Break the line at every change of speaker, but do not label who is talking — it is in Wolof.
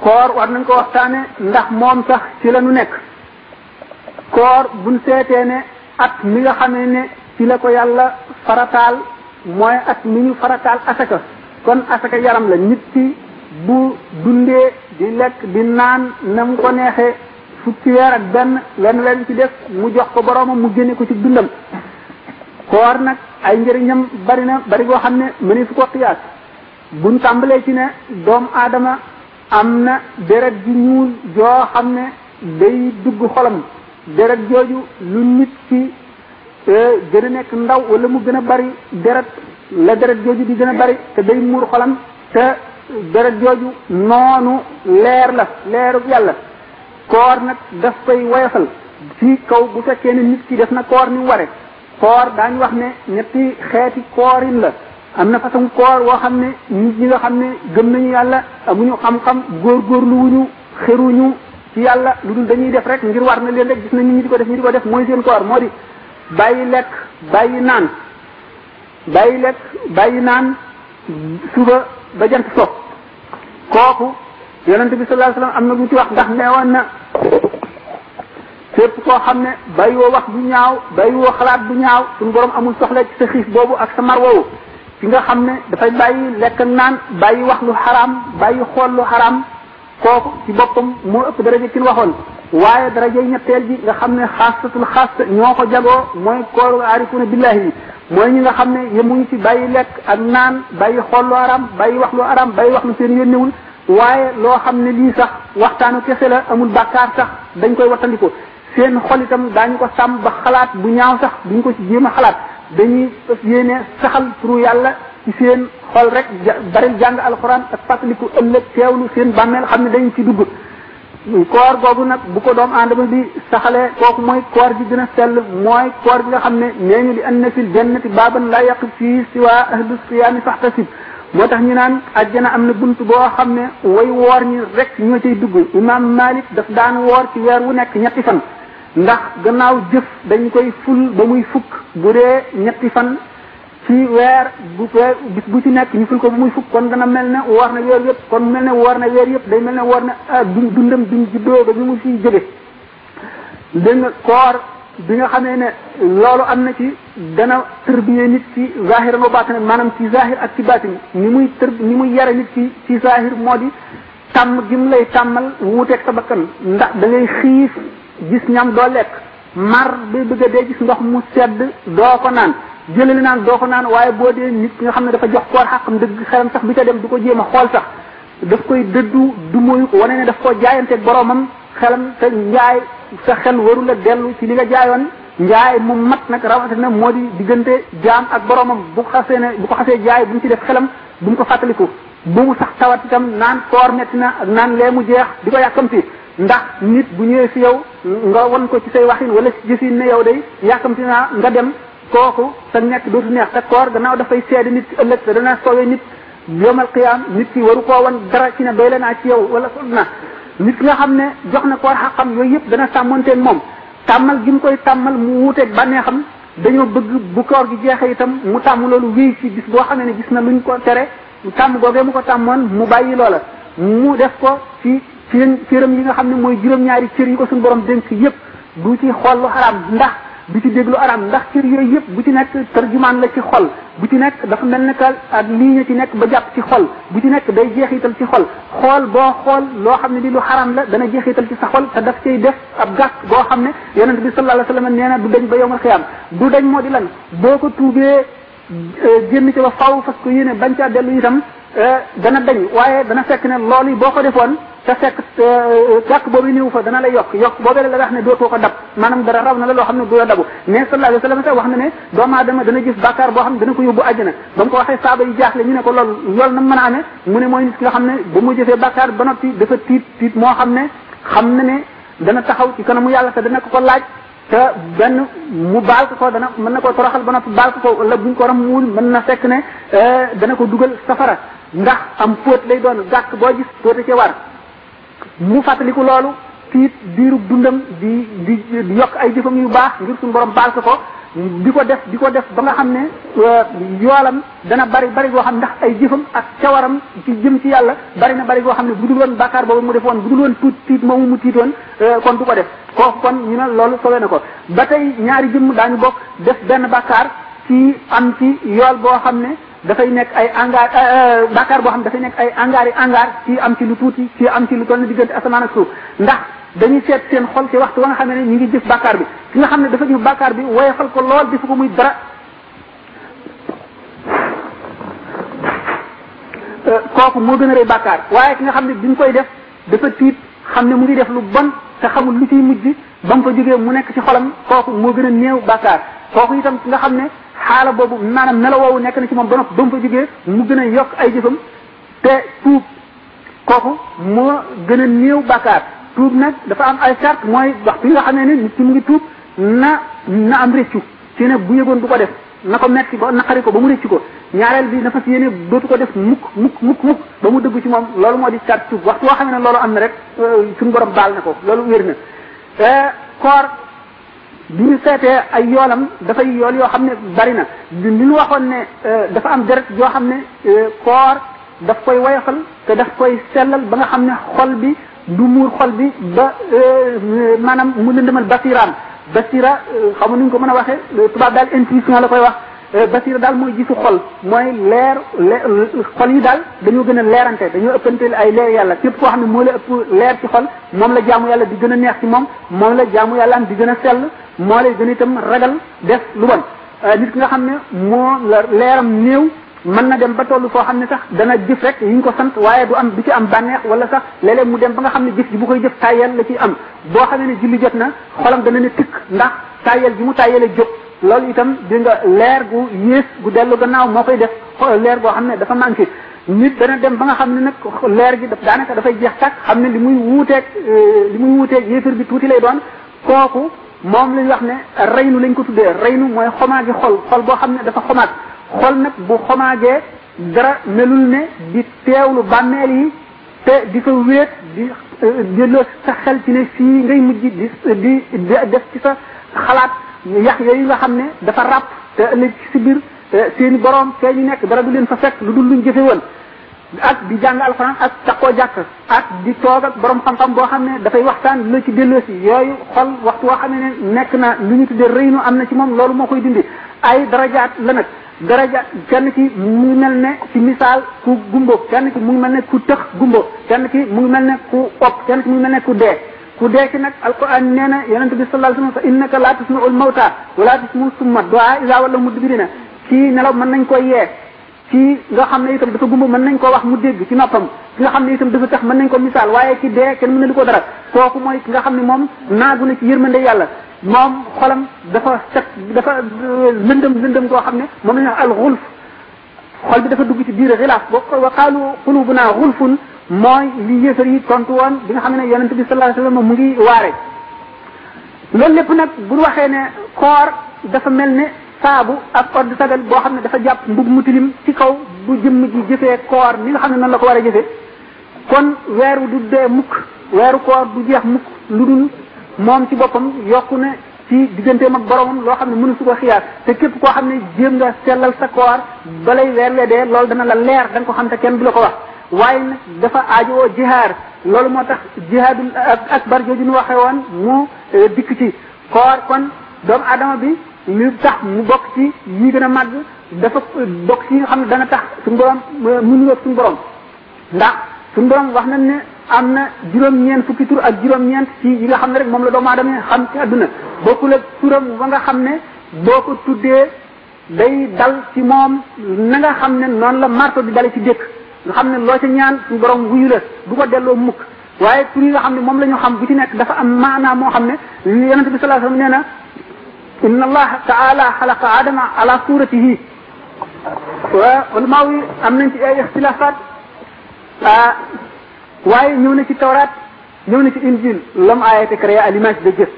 koor war nañ ko waxtaane ndax moom sax ci la nu nekk koor buñ seetee ne at mi nga xamee ne ci la ko yàlla farataal mooy at mi ñu farataal asaka kon asaka yaram la nit ki bu dundee di lekk di naan na mu ko neexee fukki weer ak benn leen ci def mu jox ko boroomam mu génne ko ci dundam koor nag ay njëriñam bari na bari goo xam ne mëni fu ko xiyaas buñ tàmbalee ci ne doomu aadama am na deret ji ñuul joo xam ne day dugg xolam deret jooju lu nit ki gën a nekk ndaw wala mu gën a bari deret la deret jooju di gën a bari te day muur xolam te deret jooju noonu leer la leeru yàlla koor nag daf koy woyofal ci kaw bu fekkee ne nit ki def na koor ni ware koor daañu wax ne ñetti xeeti koorin la am na façon koor woo xam ne nit ñi nga xam ne gëm nañu yàlla amuñu xam-xam góorgóorlu wuñu xeruñu ci yàlla lu dul dañuy def rek ngir war na leen rek gis nañ ñi di ko def ñi di ko def mooy seen koor moo di bàyyi lekk bàyyi naan bàyyi lekk bàyyi naan suba ba jant so kooku yonente bi sallallahu alayhi wasallam am na lu ci wax ndax neewoon na képp koo xam ne bàyyiwoo wax bu ñaaw bàyyiwoo xalaat bu ñaaw suñu borom amul soxla ci sa xiif boobu ak sa mar woowu ci nga xam ne dafay bàyyi lekk ak naan bàyyi wax lu xaraam bàyyi xool lu xaraam kooku ci boppam moo ëpp daraja ci waxoon waaye daraja ñetteel ji nga xam ne xaasatul xaas ñoo ko jagoo mooy kooru aarifuna billahi yi mooy ñi nga xam ne yemuñu ci bàyyi lekk ak naan bàyyi xool lu xaraam bàyyi wax lu xaraam bàyyi wax lu seen yónnewul waaye loo xam ne lii sax waxtaanu kese la amul bàkkaar sax dañ koy wattandiko seen xol itam daañu ko sàmm ba xalaat bu ñaaw sax duñ ko ci jéem a xalaat dañuy yéene saxal turu yàlla ci seen xol rek bari jàng alxuraan ak fàttaliku ëllëg teewlu seen bàmmeel xam ne dañ ci dugg koor googu nag bu ko doom aadama bi saxalee kooku mooy koor gi gën a sell mooy koor gi nga xam ne nee ñu li anna fil jannati baaban laa yaqif fii siwa ahlu siyaami faxtasib moo tax ñu naan àjjana am na bunt boo xam ne way woor ñi rek ñoo cay dugg imam Malik daf daan woor ci weer wu nekk ñetti fan ndax gannaaw jëf dañ koy ful ba muy fukk bu dee ñetti fan ci weer bis bu ci nekk ñu ful ko ba muy fukk kon dana mel ne woor na weer yëpp kon mel ne woor na weer yëpp day mel ne woor na dundam duñ juddoo ba bi mu fiy jóge dégg nga koor bi nga xamee ne loolu am na ci dana tërbiye nit ci zahiran wa baatin maanaam ci zahir ak ci baatin ni muy yare nit ci zahir moo di tàmm gi mu lay tàmmal wuuteeg sa bakkan ndax da ngay xiif gis ñam doo lekk mar bi bëgg a dee gis ndox mu sedd doo ko naan jëlali naan doo ko naan waaye boo dee nit nga xam ne dafa jox koor xaqam dëgg xelam sax bi ca dem du ko jéem a xool sax daf koy dëddu du moyu ko wane ne daf koo jaayanteeg boromam xelam te njaay sa xel waru la dellu ci li nga jaayoon njaay mu mat nag rawatina moo di diggante jaam ak boromam bu ko xasee jaay bu mu ci def xelam bu mu ko fàttaliku bu mu sax tawat itam naan koor metti na ak naan lee mu jeex di ko yàkkamti ndax nit bu ñëwee fi yow nga won ko ci say waxin wala ci jëfin ne yow day yàkkamti naa nga dem kooku sa nekk dootu neex te koor gannaaw dafay seede nit ki ëllëg te dana soowee nit yomal qiyaam nit ki waru koo wan dara ci ne doy la naa ci yow wala sol na nit ki nga xam ne jox na koor xaqam yooyu yëpp dana sàmmonteeg moom tàmmal gi mu koy tàmmal mu wuuteeg bànneexam dañoo bëgg bu koor gi jeexee itam mu tàmm loolu wéy ci gis boo xam ne gis na luñ ko tere tàmm googee mu ko tàmmoon mu bàyyi loola mu def ko ci cëram yi nga xam ne mooy juróom-ñaari cër yi ko suñu borom dénk yëpp du ci xool lu xaraam ndax du ci déglu araam ndax cër yooyu yëpp bu ci nekk tarjumaan la ci xol bu ci nekk dafa mel ne que ak lii ñu ci nekk ba jàpp ci xol bu ci nekk day jeexital ci xol xool boo xool loo xam ne li lu xaraam la dana jeexital ci sa xol te daf cay def ab gàkk boo xam ne yonent bi sallallahu alayhi wasallam nee na du dañ ba yowmal xiyaam du dañ moo di lan boo ko tuubee génn ci ba faw fas ko yéene bañ caa dellu itam dana dañ waaye dana fekk ne loolu boo ko defoon te fekk gàkk boobu néew fa dana la yokk boobee la wax ne dootoo ko dab maanaam dara raw na la loo xam ne du la dabu mais sallallahu alayhi wasallam sax wax na ne doomu aadama dana gis bàkkaar boo xam ne dana ko yóbbu àjjana ba mu ko waxee saaba yi jaaxle ñu ne ko loolu na mën a amee mu ne mooy nit ki nga xam ne ba mu jëfee bàkkaar ba noppi dafa tiit moo xam na ne dana taxaw ci kanamu yàlla te dana ko laaj te benn mu baal ko dana mën na koo toroxal ba noppi baal ko wala buñ ko ramuwul mën na fekk ne dana ko dugal safara ndax am fóot lay doon gàkk boo gis fóote ci war mu fàttaliku loolu tiit diirub dundam di yokk ay jëfam yu baax ngir suñu borom baal ko di ko def ba nga xam ne yoolam dana bari goo xam ndax ay jëfam ak cawaram ci jëm ci yàlla bari goo xam ne bu dul woon bàkkaar boobu mu defoon bu dul woon tiit moomu mu tiitoon kon du ko def kooku kon ñu ne loolu sowe na ko ba tey ñaari jëmm daañu bokk def benn bàkkaar ci am ci yool boo xam ne dafay nekk ay angaar bàkkaar boo xam ne dafay nekk ay angaar ci am ci lu tuuti ci am ci lu toll diggante asamaan ak suuf ndax dañuy seet seen xol ci waxtu wa nga xam ne ñu ngi jëf bàkkaar bi ki nga xam ne dafa jëf bàkkaar bi woyofal ko lool defu ko muy dara kooku moo gën a rëy bàkkaar waaye ki nga xam ne bi mu koy def dafa tiit xam ne mu ngi def lu bon te xamul lu ciy mujj ba mu fa jógee mu nekk ci xolam kooku moo gën a néew bàkkaar kooku itam ki nga xam ne xaala boobu maanaam melo woowu nekk na ci moom ba noppi ba mu fa jógee mu gën a yokk ay jëfam te tuub kooku moo gën a néew bàkkaar tuub nag dafa am ay charte mooy waxtu yi nga xam ne nit ki mu ngi tuub na am réccu ci ne bu yëgoon du ko def na ko metti ba naqari ko ba mu réccu ko ñaareel bi na fas yéene dootu ko def mukk ba mu dëgg ci moom loolu moo di charte tuub waxtu woo xam ne loolu am na rek suñu borom baal na ko loolu wér na koor bi ñu seetee ay yoolam dafay yool yoo xam ne bari na li ñu waxoon ne dafa am deret yoo xam ne koor daf koy woyofal te daf koy sellal ba nga xam ne xol bi du muur xol bi ba maanaam mu lëndëmal basiraam basira xam nuñ ko mën a waxee tubaab daal intuition la koy wax basira daal mooy gisu xol mooy leer xol yi daal dañoo gën a leerante dañoo ëppante ay leer yàlla képp koo xam ne moo la ëpp leer ci xol moom la jaamu yàlla di gën a neex ci moom la jaamu yàlla am di gën a sell moo lay gën a itam ragal def lu bon nit ki nga xam ne moo la leeram néew mën na dem ba tollu foo xam ne sax dana jëf rek yi ñu ko sant waaye du ci am bànneex wala sax léeg-léeg mu dem ba nga xam ne jëf ji bu koy jëf tàyyel la ciy am boo xamee ne julli jot na xolam dana ne tikk ndax tàyyel ji mu tàyyele jóg loolu itam di nga leer gu yées gu dellu gannaaw moo koy def leer goo xam ne dafa manqué nit dana dem ba nga xam ne nag leer gi daanaka dafay jeex tàkk xam ne li muy wuuteeg yéefar bi tuuti lay doon kooku moom lañ wax ne reynu lañ ko tuddee reynu mooy xomaagi xol boo xam ne dafa xomaag xol nag bu xomaagee dara melul ne di teewlu bàmmeel yi te di fa wéet di delloo sa xel ci ne fii ngay mujj di def ci sa xalaat yax yooyu nga xam ne dafa ràpp te ëllëg ci si biir seeni borom fee ñu nekk dara du leen fa fekk lu dul luñ jëfe woon ak di jàng alxuraan ak takkoo jàkk ak di toog ak borom xam-xam boo xam ne dafay waxtaan la ci delloo si yooyu xol waxtu woo xam ne nekk na lu ñu tuddee rëynu am na ci moom loolu moo koy dindi ay darajaat la nag daraja kenn ki mu ngi mel ne ci misaal ku gumbo kenn ki mu ngi mel ne ku tëx gumbo kenn ki mu ngi mel ne ku opp kenn ki mu ngi mel ne ku dee ci nag alquran nee na yonente bi sallallahu alayhi wasallam innaka la tusmi'ul mawta wala tusmi'u summa du'a iza walla mudbirina ci nelaw mën nañ koy yee ci nga xam ne itam dafa gumba mën nañ koo wax mu dégg ci noppam ki nga xam ne itam dafa tax mën nañ ko misaal waaye ci dee kenn mën na li ko dara kooku mooy ki nga xam ne moom naagu na ci yërmande yàlla moom xolam dafa set dafa lëndëm koo xam ne moom la ñu wax al xulf xol bi dafa dugg ci biir xilaaf boo wa qaalu qulubuna xulfun mooy li yéefar yi tontu woon bi nga xam ne yonente bi sallallahu alayhi wasallam mu ngi waare loolu lépp nag bu ñu waxee ne koor dafa mel ne saabu ak odd sagal boo xam ne dafa jàpp mbub mu tilim ci kaw bu jëmm ji jëfee koor ni nga xam ne noonu la ko war a jëfee kon weeru du dee mukk weeru koor du jeex mukk lu dul moom ci boppam yokku ne ci digganteem ak boromam loo xam ne mënu su ko xiyaar te képp koo xam ne jéem nga sellal sa koor balay weer lee dee loolu dana la leer da nga ko xam te kenn du la ko wax waaye nag dafa aajowoo jihaar loolu moo tax jihaadul akbar jooju ñu waxee woon mu dikk ci koor kon doomu adama bi li tax mu bokk ci yi gën a màgg dafa bokk ci yi nga xam ne dana tax suñu borom mënu ak suñu borom ndax suñu borom wax nañ ne am na juróom-ñeent fukki tur ak juróom-ñeent ci yi nga xam ne rek moom la doomu aadama xam ci àdduna bokkul ak turam ba nga xam ne boo ko tuddee day dal ci moom na nga xam ne noonu la marto di dale ci dëkk nga xam ne loo ca ñaan suñu borom wuyu la du ko delloo mukk waaye tur yi nga xam ne moom la ñu xam bu ci nekk dafa am maanaa moo xam ne yonente bi sallallahu alayhi wasallam nee na inna allaha taala xalaqa adama ala suratihi wa ulama yi am nañ ci ay ixtilafat waaye ñëw na ci tawraat ñëw na ci injil l'homme a été créé à l'image de Dieu